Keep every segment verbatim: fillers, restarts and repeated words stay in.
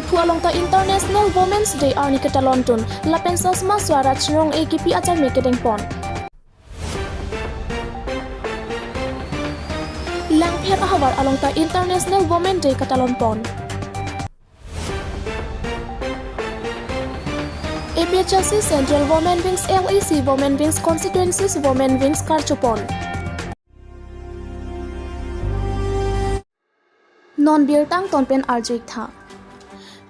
Diphu along ta International Women's Day arni ketalon dun, lapen Sushma Swaraj rong-e kipi ajaime kedeng pon. Langpher ahavar along ta International Women Day katalon pon. A P H L C Central Women Wings, L A C Women Wings, Constituencies Women Wings karcho pon. Non birta angton pen arju-ik tha.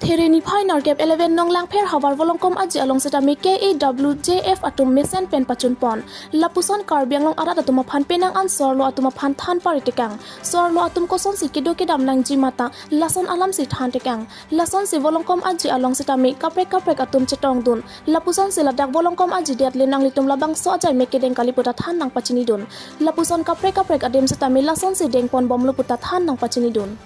There niphai nerkep eleven nong Langpher havar Volongkom Aji along setame K A W J F atum mesen pen pachun pon. Lapuson Karbi Anglong arat atum aphan penang an so-arlo atum aphan than paritekang. So-arlo atum kosonsi kedo kedam nangji mata lason alamsi than tekang. Lasonsi Volongkom Aji along setame kaprek kaprek atum chetong dun. Lapuson si ladak Volongkom Aji det le nanglitum labangso ajaime kedeng kali puta than nangpachini dun. Lapuson kaprek kaprek adim setame lasonsi deng pon bomlo puta than nangpachini dun.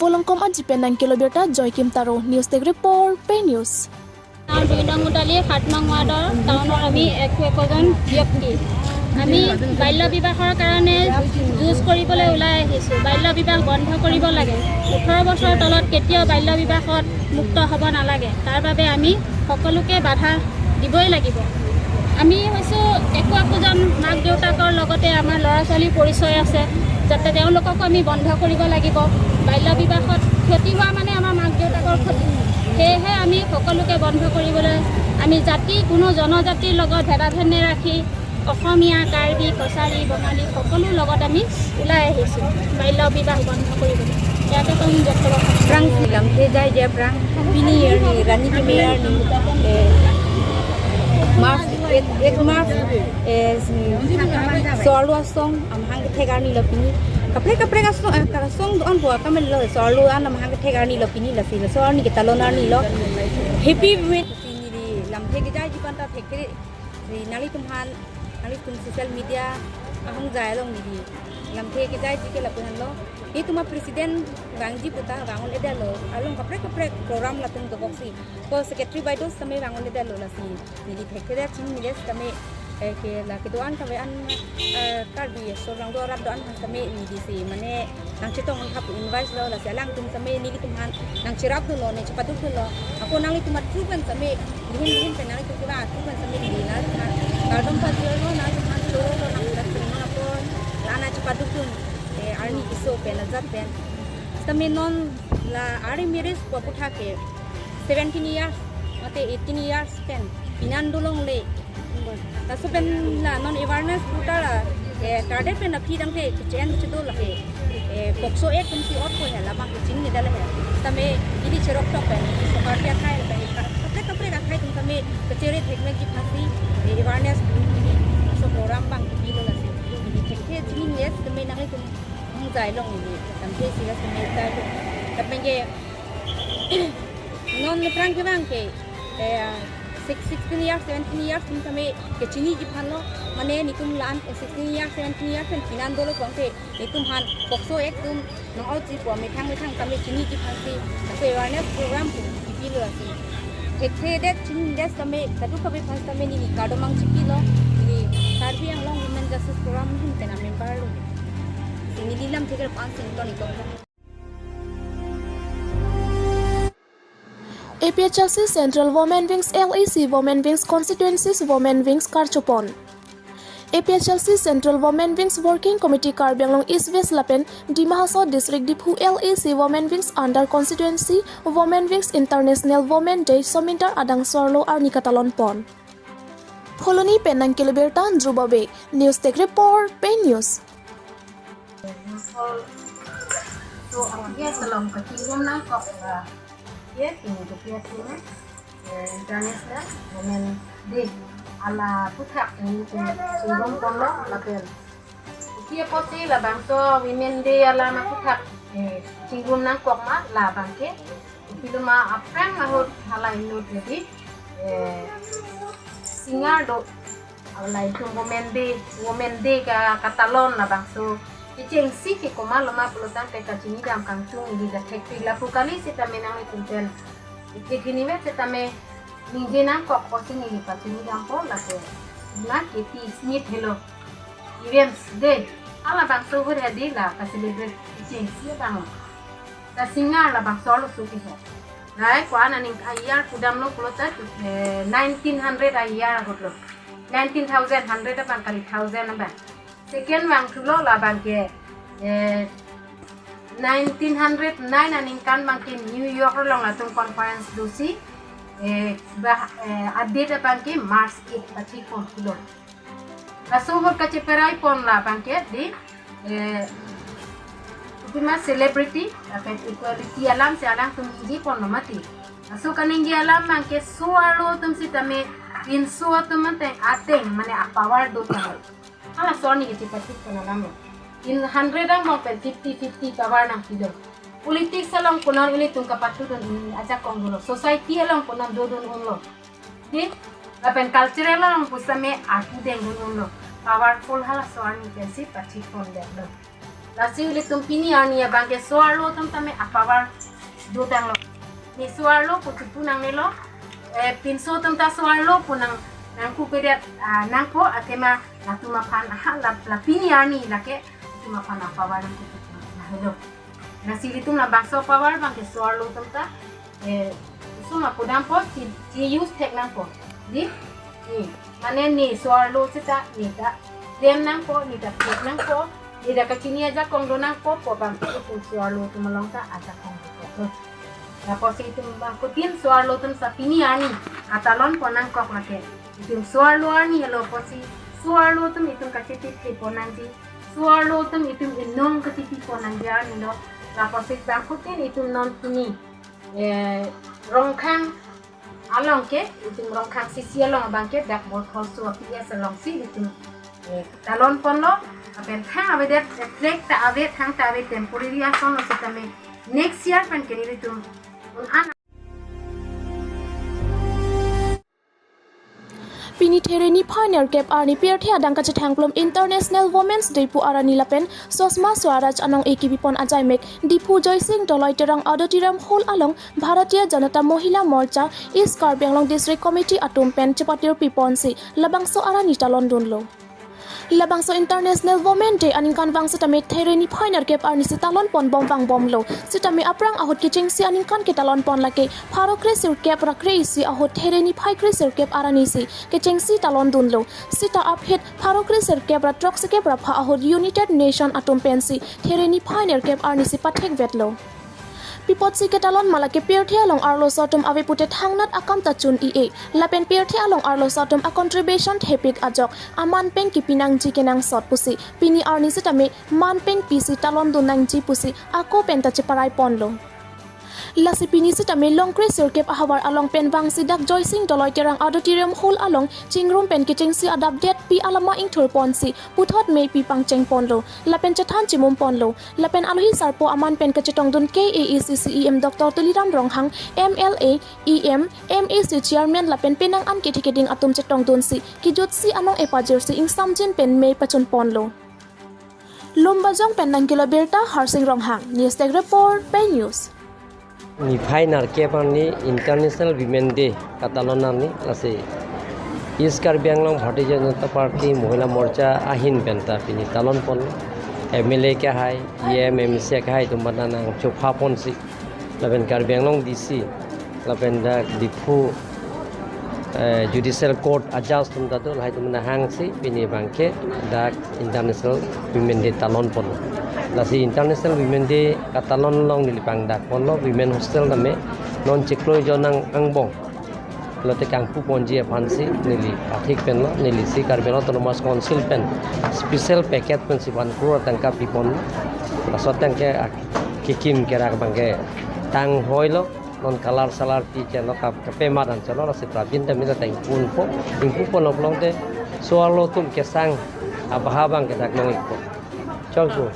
Volongkom Aji pen nangkelo birta Joykim Taro, News Desk Report, Pei News. গাঁৱৰ দুই নং উদালি, সাত নং ৱাৰ্ডৰ টাউনৰ আমি একো একোজন ব্যক্তি। আমি বাল্য বিবাহৰ কাৰণে যুঁজ কৰিবলৈ ওলাই আহিছোঁ। বাল্য বিবাহ বন্ধ কৰিব লাগে। ওঠৰ বছৰ তলত কেতিয়াও বাল্য বিবাহত মুক্ত হ'ব নালাগে। তাৰ বাবে আমি সকলোকে বাধা দিবই লাগিব। আমি হৈছোঁ একো একোজন মাক দেউতাকৰ লগতে আমাৰ ল'ৰা ছোৱালীৰ পৰিচয় আছে, যাতে তেওঁলোককো আমি বন্ধ কৰিব লাগিব। বাল্য বিবাহত ক্ষতি হোৱা মানে আমাৰ মাক দেউতাকৰ ক্ষতি। সেয়েহে আমি সকলোকে বন্ধ কৰিবলৈ, আমি জাতি, কোনো জনজাতিৰ লগত ভেদাভেদ নেৰাখি অসমীয়া, কাৰ্বি, কছাৰী, বঙালী সকলোৰ লগত আমি ওলাই আহিছোঁ বাল্য বিবাহ বন্ধ কৰিবলৈ। ইয়াকে কম বক্তব্য। Aphrang si Lamthe Jaiji aphrang, pini arni, rani kimi arni, eh, March, ek, ek March, eh, si, so-arlo asong amahang kethek arni lo pini. Kaprek kaprek asong, eh, asong do-an po akam lo, so-arlo an amahang kethek arni lo pini, lasi laso arni ketalon arni lo. Happy Women, si neli Lamthe Jaiji aphan ta thekthe, si nanglitum aphan, nanglitum social media ahongjai along neli Lamthe Jaiji ke lapu-an lo. Nelitum a-president vangji puta vang-un-edetlo, along kaprek kaprek program latum dokoksi. Ko secretary baideo setame vang-un-edetlo, lasi neli thekthe det chinine setame, eh, ke la kedo-an kave-an, eh, Karbi aso lang do arat do-an setame neli si mane nangchetong-un thap invite lo, lasi alangtum setame nelitum aphan nangcherap dunlo, nangchepaduk dunlo. Ako nanglitum a-through pen setame, lihin lihin pen nanglitum kevang a-through pen setame neli nanglitum aphan kardom pajirlo, nanglitum aphan choro lo, nangcherap dunlo, ako la-an nangchepaduk dun, eh, arni keso pen, ajat pen. Setame non la early marriage pu aputhak ke seventeen years mate eighteen years pen pinan dolongle. Laso pen la non awareness pu ta la, eh, target pen aphi dangte kichen chedo la he. Eh, POCSO Act pen si ot ko he, labang kechini dala he. Setame ili cherok tok pen, sorkar ke akhai pen, kaprek kaprek akhai atum setame kachere thekmekji aphansi, eh, awareness, so program abang kipilo, lasi ili thekthe chinine setame nanglitum ahongjai along ili, Lamthe si la setame jai along. Lapen ke non aphrang kevang ke, eh, six, sixteen years, seventeen years atum setame kechiniji aphan lo, mane nelitum la-an, eh, sixteen years, seventeen years pen pinan dolo pulote nelitum aphan POCSO Act atum nang-autji pu methang methang setame chiniji aphansi, ako awareness program pu kipilo, lasi thekthe det chinine det setame kadokave aphan setame neli kardom nangchipilo, neli Karbi Anglong Women Justice Forum ahin pen a-member lo. Si neli lam theker pan sing ton ikon. A P H L C Central Women Wings, L A C Women Wings, Constituencies Women Wings karcho pon. A P H L C Central Women Wings Working Committee Karbi Anglong East West lapen Dima Hasao District Diphu L A C Women Wings under Constituency Women Wings International Women Day somintar adang so-arlo arni katalon pon. Phuloni pen nangkelo birta Dhruba Bey, News Desk Report, Pei News. So, ang yes, along kachingrum nangkok, ah, yes, ini ke yes ini, eh, International Women Day. Ala aputhak ini chingrum ponlo lapen. Isi apotsi labangso Women Day alam aputhak, eh, chingrum nangkok ma labang ke. Kopiloma aphrang ahut hala inut jadi, eh, singer do, hala itum Women Day, Women Day ka, katalon labangso kechengsi ke komat loma pulotangte kachinidam kangtung ili ta thekpik, lapu kali setame nanglitum pen ike kinivet setame ningje nangkok pusi neli pachini dampo, lapen na K T Smith Helo Events Day, halabangso ahut hedi la ka-celebrate kechengsi abang. Ta singer labangso lo suki he. Lahai ko-an aning a-year pudamlo pulote, eh, nineteen hundred a-year ahutlo. Nineteen thousand, hundred abang kali thousand abang. Second vangthulo labangke, eh, nineteen hundred nine aningkan abangke New York along latum conference dosi, eh, bah, eh, a-date abangke March eight pathik pon pulo. Laso ahut kacheparai pon labangke dei, eh, itima celebrity, lapen equality alam si alangtum ningje ponlo mati. Laso kaningje alam abangke so-arlo atum sitame pinso atum ateng ateng mane a-power dotanglo. Halaso arni kachepathik pon alamlo. In hundred angbong pen fifty fifty power nangpilo. Politics along konon ilitum kapathudun ajakong dolo. Society along konon dodun unlo. Dei, lapen cultural along pusitame arpu dengdun unlo. Powerful halaso arni pensi pathik pondetlo. Lasi ilitum pini arni abangke so-arlo atum tame a-power dotanglo. Ne so-arlo pu chipu nangnelo. Eh, pinso atum ta so-arlo pu nang, nangkupedet, ah, nangpo athema latum aphan aha la, la pini arni lake latum aphan a-power nangkupedet nangnelo. Lasi ilitum labangso power abangke so-arlo atum ta, eh, suma pudampo, che, che-use thek nangpo. Dei, ne, mane ne so-arlo seta, ne ta klem nangpo, ne ta thek nangpo, ne ta kachini ajakong do nangpo, pu abangke itum so-arlo atum along ta ajakong dokoklo. Lapusi itum abangphutin so-arlo atum si pini arni katalon pon nangkok lake. Itum so-arlo arni helo pusi, so-arlo atum itum kachepithe pon nangji, so-arlo atum itum inong kachipi pon nangji arnilo. Lapusi abangphutin itum non pini, eh, Rongkhang along ke, itum Rongkhang C C along abangke dak Bortholso P S alongsi itum, eh, talon ponlo, lapen thang avedet, eh, flag ta ave, thang ta ave, temporary asonlo sitame next year pen ke ilitum un-an. Pini There niphai nerkep arni pirthe adang kachethang plum International Women's Day pu arani lapen Sushma Swaraj anong-e kipipon ajaimek Diphu Joysing Doloi Terang Auditorium Hall along Bharatiya Janata Mahila Morcha East Karbi Anglong District Committee atum pen chepatirpi ponsi labangso arani talon dunlo. Labangso International Women Day aningkanvang sitame There niphai nerkep arnisi talon pon bom vangbomlo. Sitame aphrang ahut kechengsi aningkan ketalon pon lake pharo kre sirkep ra kre-isi ahut There niphai kre sirkep aranisi kechengsi talon dunlo. Sita aphi pharo kre sirkep ra throksikep ra pha ahut United Nation atum pensi There niphai nerkep arnisi pathekvetlo. Pi apotsi ketalon ma lake pirthe along arloso atum ave pute thangnat akam ta chun-i-e. Lapen pirthe along arloso atum a-contribution thepik ajok aman peng kipi nangji kenangsot pusi, pini arni sitame man peng pisi talon dun nangji pusi ako pen ta cheparai ponlo. Lasi pini sitame long kre sirkep ahavar along pen vangsi dak Joysing Doloi Terang Auditorium Hall along chingrum pen kechengsi adapdetpi alama ingthur ponsi puthot meipi pangcheng ponlo. Lapen chethan chimum ponlo. Lapen alohi sarpo aman pen kachetongdun K A A C C E M Doctor Tuliram Ronghang, M L A, E M, M A C chairman lapen penang an kethe keding atum chetongdunsi kejutsi anong-e pajirsi ingsamjin pen mei pachun ponlo. Lumbajong pen nangkelo birta Harsing Ronghang, News Desk Report, Pei News. Niphai nerkep arni International Women Day katalon arni, lasi East Karbi Anglong Bharatiya Janata Party Mohila Morcha ahin pen ta pini talon pon, M L A akehai, E M, M A C akehai atum aphan nangchopha ponsi, lapen Karbi Anglong D C, lapen dak Diphu, eh, Judicial Court a-judge atum ta do, lahai atum nahangsi pini abangke dak International Women Day talon pon. Lasi International Women Day katalon along neli pangdak ponlo, Women Hostel tame non chiklo jon angbong lote kangpu ponji aphansi neli pathik penlo, nelisi Karbi Anglong Autonomous Council pen special package pensi one crore tangka pi ponlo. Laso tangka ak-, kekim kerak abangke tang hoilo, non kalar salar pi chelo kap kapemat an chelo, lasi prabin tame ta ingpu ponpo, ingpu ponlo pulote so-arlo atum kesang abaha abangke dak long-ikpo. Chongku.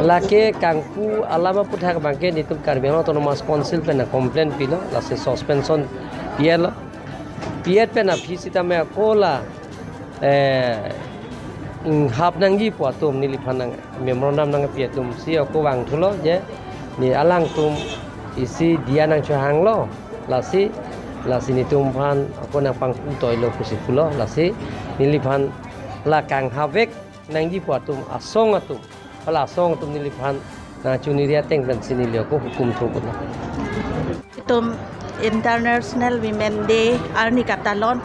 Lake kangpu alam aphuthak abangke netum Karbi Anglong Autonomous Council pen complaint pilo, lasi suspension pi-etlo. Pi-et pen aphi sitame ako la, eh, inghap nangji pu atum neliphan nang memorandum nangpi atumsi ako vangthulo je ne alangtum isi diya nangchohanglo, lasi, lasi netum aphan ako nangpangpu toilo pusi pulo, lasi neliphan la kanghap vek nangji pu atum asong atum, hala asong atum neliphan Nangchiniri ateng pensi neli ako hukum thropulo. Itum International Women Day arni katalon.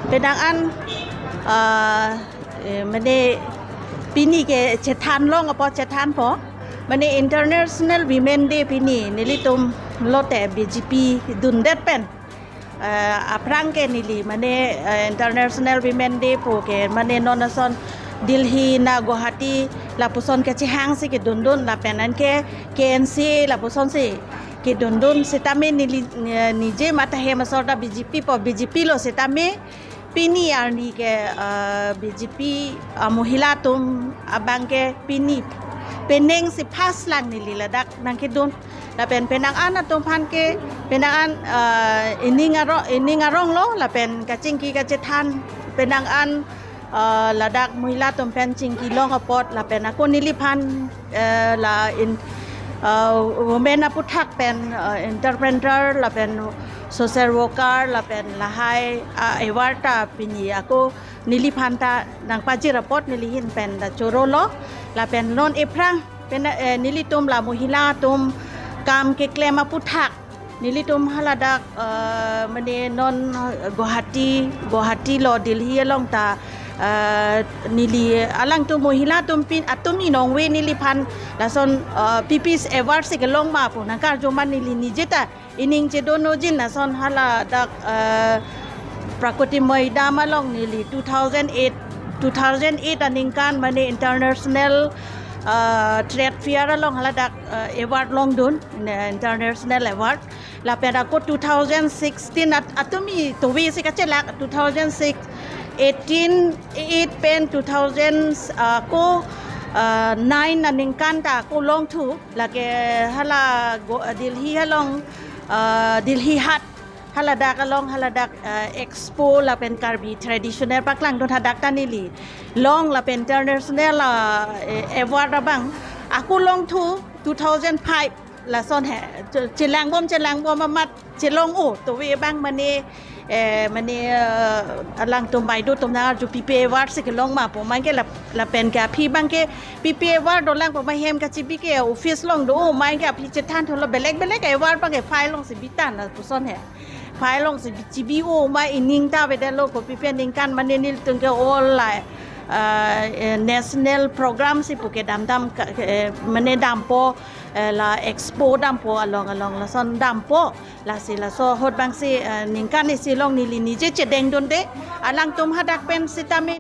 Penang an, ah, eh, mane pini ke chethan long apot chethanpo. Mane International Women Day pini nelitum lote B J P dundet pen. Eh, aphrang ke neli mane, eh, International Women Day pu ke mane non ason Delhi na Guwahati lapuson kachehangsi kedundun lapen anke K N C A lapusonsi kedundun sitame neli, eh, nije mate hem asor ta B J P po, B J P lo sitame pini arni ke, eh, B J P, eh, mohila atum abang ke pini penengsi first lang neli ladak nangkedun. Lapen penang an atum aphan ke, penang an, eh, ining arong, ining arong lo, lapen kachingki kachethan, penang an, eh, ladak mohila atum pen chingki long apot, lapen ako neliphan, eh, la in, eh, women aputhak pen, eh, entrepreneur, lapen social worker, lapen lahai, eh, award ta pini ako neliphan ta nangpajir apot neli ahin pen ta chorolo, lapen non aphrang pen, eh, nelitum la mohila atum kam keklem aputhak nelitum haladak, eh, mane non, eh, Guwahati, Guwahati lo Delhi along ta, eh, neli alangtum mohila atum pin atum inong ve neliphan lason, eh, pipis award si kelong ma pu nangkarju ma neli nije ta ining chedon ujin lason haladak, eh, Prakriti Moidam along neli two thousand eight, two thousand eight aningkan mane international, eh, trade fair along haladak, eh, award longdun, ne, international award. Lapen ako two thousand sixteen at, atum itovi si kachelak two thousand six, eighteen, eight pen two thousand, eh, ako, eh, nine aningkan ta ako longthu. Lake hala go, Delhi along, eh, Delhi Haat, haladak along, haladak, eh, expo lapen Karbi traditional paklangdun hadak ta neli long lapen international, eh, award abang ako longthu two thousand five lason he, che-, chelangbom chelangbom amat chelong o, tovi abang mane, eh, mane, eh, alangtum baideo atum nangkarju pipi award si kelong ma pu, main ke lap-, lapen ke aphi abang ke pipi award dolang pu, ma hem kachibi ke office along do, main ke aphi chethanthulo, belek belek award abang ke file alongsi bitan lapuson he. File alongsi bi-, chibi o, ma ining ta avedetlo, kopi pen ningkan mane nelitum ke all la, eh, eh, national program si pu kedam dam ka, eh, mane dampo, eh, la expo dampo along along lason dampo. Lasi laso ahut abangsi, eh, ningkan isi along neli nije chedengdunde. Alangtum hadak pen sitame.